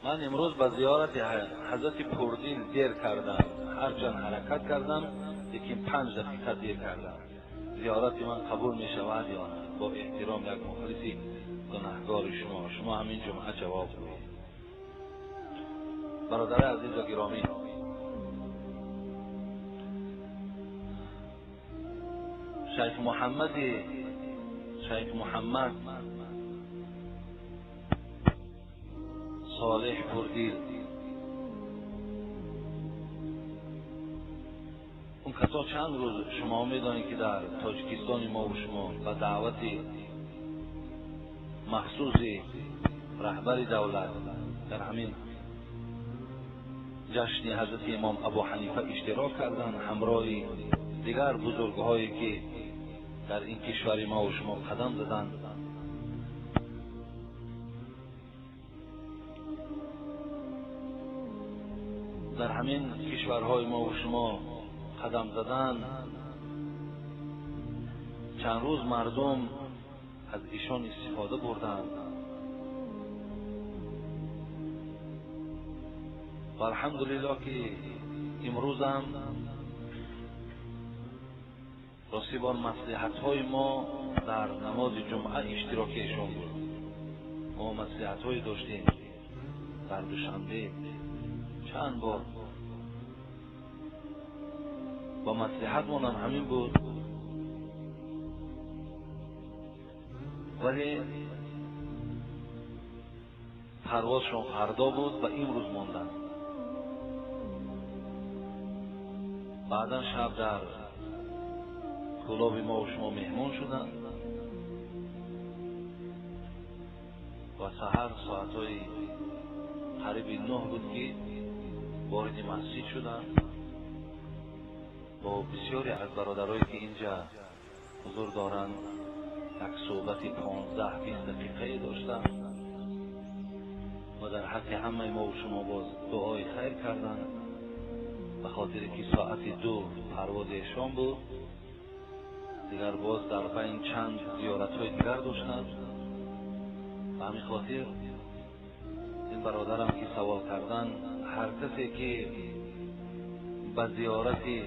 Ман имрӯз ба зиёрати ҳазрати Пурдил дер кардам, ҳарчанд ҳаракат кардам, лекин 5 дақиқа дер кардам. Зиёрати ман қабул мешавад ё не? Бо эҳтиром як мухлиси гунаҳгори шумо, шумо ҳамин ҷумъа ҷавоб гӯед. Бародари азиз ва гиромӣ, шайх Муҳаммад Солеҳ Пурдил, он касо чанд рӯз шумо медонед ки дар Тоҷикистони мо ва шумо ба даъвати махсуси раҳбари давлат дар ҳамин ҷашни ҳазрати имом Абу Ҳанифа иштирок карданд, ҳамроҳи дигар бузургҳое ки дар ин кишвари мо ва шумо қадам заданд. Дар ҳамин кишварҳои мо ва шумо қадам задан, чанд рӯз мардум аз ишон истифода бурданд ва алҳамдулиллоҳ ки имрӯзам рости бор маслиҳатҳои мо дар намози ҷумъа иштироки эшон буд. Мо маслиҳатҳое доштем дар Душанбе чанд бор ва маслиҳатмонам ҳамин буд, вале парвозшон фардо буд ва имрӯз монданд. Баъдан шаб дар клуби мо ва шумо меҳмон шуданд ва саҳар соатҳои қариби 9 буд ки вориди масҷид шуданд. Бо бисёре аз бародарое ки инҷа ҳузур доранд як суҳбати 15-20 дақиқае доштанд ва дар ҳаққи ҳамаи мо ва шумо боз дуои хайр карданд, ба хотире ки соати 2 парвози эшон буд. Дигар боз дар байн чанд зиёратҳои дигар доштанд. Ба ҳамин хотир ин бародарам ки савол кардан, ҳар касе ки ба зиёрати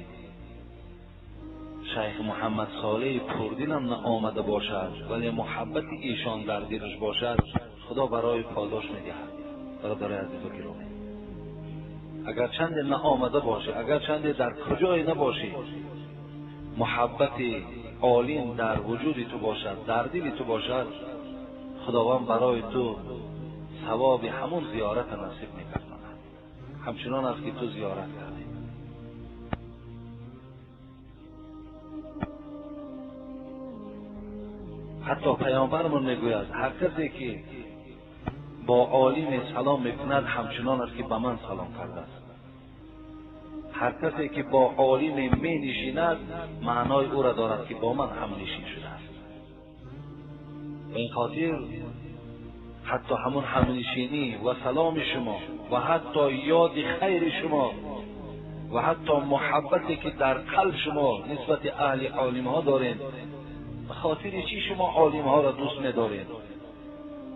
шайх Муҳаммад Солеҳ Пурдилам наомада бошад, вале муҳаббати эшон дар дилаш бошад, Худо барои подош медиҳад. Бародари азизу гиромӣ, агарчанде наомада бошӣ, агарчанде дар куҷое набошӣ, муҳаббати олим дар вуҷуди ту бошад, дар дили ту бошад, Худованд барои ту савоби ҳамон зиёрат насиб мегардонад, ҳамчунон аст ки ту зиёрат кардӣ. Ҳатто паёмбармон мегӯяд, ҳар касе ки бо олим салом мекунад, ҳамчунон аст ки ба ман салом кардааст. Ҳар касе ки бо олим менишинад, маънои ӯро дорад ки бо ман ҳамнишин шудааст. Ба ин хотир ҳатто ҳамон ҳамнишинӣ ва саломи шумо ва ҳатто ёди хайри шумо ва ҳатто муҳаббате ки дар қалб шумо нисбати аҳли олимҳо доред, ба хотири чӣ шумо олимҳоро дӯст медоред?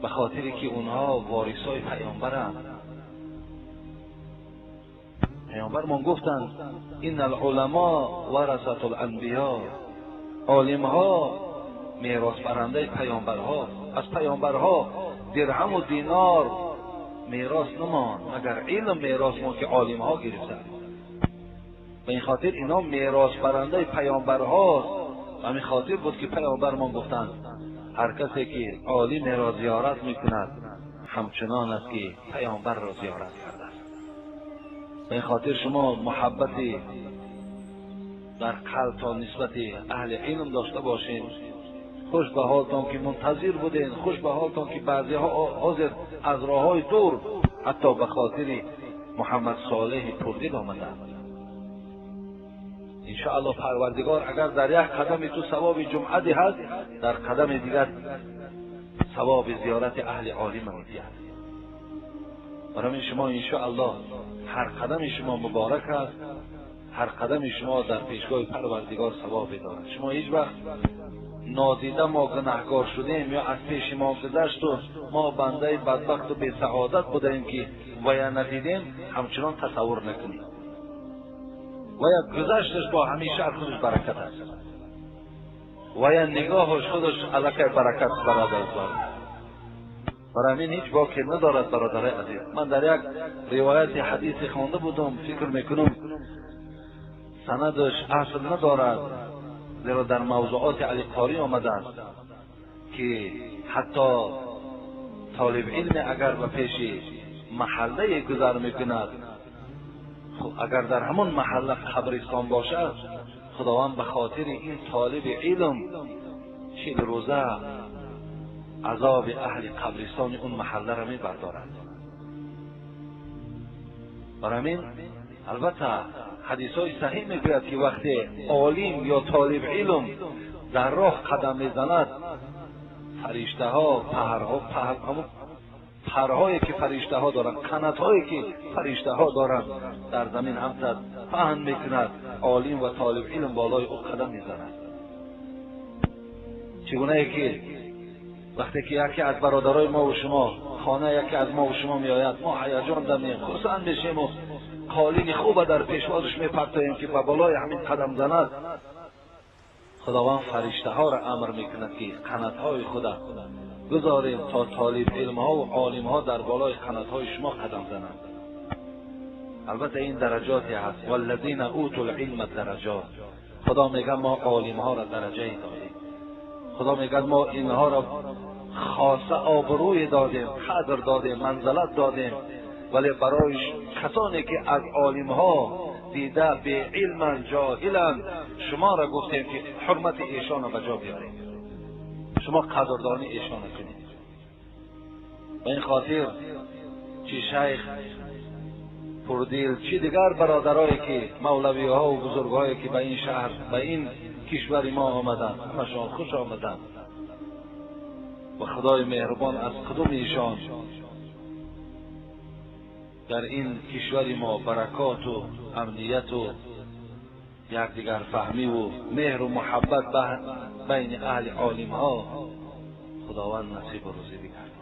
Ба хотире ки онҳо ворисои паёмбаранд. Паёмбармон гуфтанд: ин алуламо варасатул анбиё, олимҳо меросбарандаи паёмбарҳо. Аз паёмбарҳо дирҳаму динор мерос намонд, магар илм мерос монд ки олимҳо гирифтанд. Ба ин хотир инҳо меросбарандаи паёмбарҳост. Ба ҳамин хотир буд ки паёмбармон гуфтанд: ҳар касе ки олимеро зиёрат мекунад, ҳамчунон аст ки паёмбарро зиёрат кардааст. Ба ин хотир шумо муҳаббати дар қалбтон нисбати аҳли илм дошта бошед. Хуш ба ҳолтон ки мунтазир будед, хуш ба ҳолтон ки баъзеҳо ҳозир аз роҳҳои дур ҳатто ба хотири Муҳаммад Солеҳ Пурдил омаданд. Иншоаллоҳ Парвардигор агар дар як қадами ту савоби ҷумъа диҳад, дар қадами дигар савоби зиёрати аҳли олим медиҳад. Барои шумо иншоаллоҳ ҳар қадами шумо муборак аст, ҳар қадами шумо дар пешгоҳи Парвардигор савобе дорад. Шумо ҳеҷ вақт نادیده ما گناهکار شدیم یا از پیش ما گذشت و ما بنده بدبخت و بی‌سعادت بودیم که ویا ندیدیم، همچنان تصور نکنیم. ویا گذشتش با همیشه از خودش برکت است. ویا نگاهش خودش علاقه برکت برادر دارد. برای همین هیچ باکی ندارد برادرای عزیز. من در یک روایت حدیث خوانده بودم، فکر میکنم سندش اصل ندارد، زیرا در موضوعات علی قاری آمده است که حتی طالب علم اگر به پیش محله گذر میکند، اگر در همان محله قبرستان باشد، خداوند به خاطر این طالب علم 40 روزه عذاب اهل قبرستان اون محله را میبردارد. برای همین البته حدیث های صحیح میگوید که وقتی عالم یا طالب علم در راه قدم میزند، فرشته ها پرهایی که فرشته ها دارند، قنات هایی که فرشته ها دارند در زمین هم پهن میکند، عالم و طالب علم بالای او قدم میزند. چگونه ای که وقتی که یکی از برادرای ما و شما خانه یکی از ما و شما میآید، ما هیجان داریم، خرسند میشیم و قالین خوب در پیشوازش میپرتاییم که به بالای همین قدم زند. خداوند فرشته ها را امر میکند که قنات های خود گذاریم تا طالب علم ها و عالم ها در بالای قنات های شما قدم زنند. البته این درجاتی هست، والذین اوتوا العلم درجات. خدا میگه ما عالم ها را درجه دادیم، خدا میگه ما اینها را خاصه آبروی دادیم، قدر دادیم، منزلت دادیم، ولی برای کسانی که از عالم ها دیده به علم جاهلن، شما را گفتیم که حرمت ایشان را به جا بیارید، شما قدردانی ایشان را کنید. به این خاطر چی شیخ پردیل، چی دیگر برادرایی که مولوی ها و بزرگایی که به این شهر، به این کشور ما آمدند، همشان خوش آمدند و خدای مهربان از قدوم ایشان در این کشور ما برکات و امنیت و یکدیگر فهمی و مهر و محبت بین اهل عالم ها خداوند نصیب و روزی بگرداند.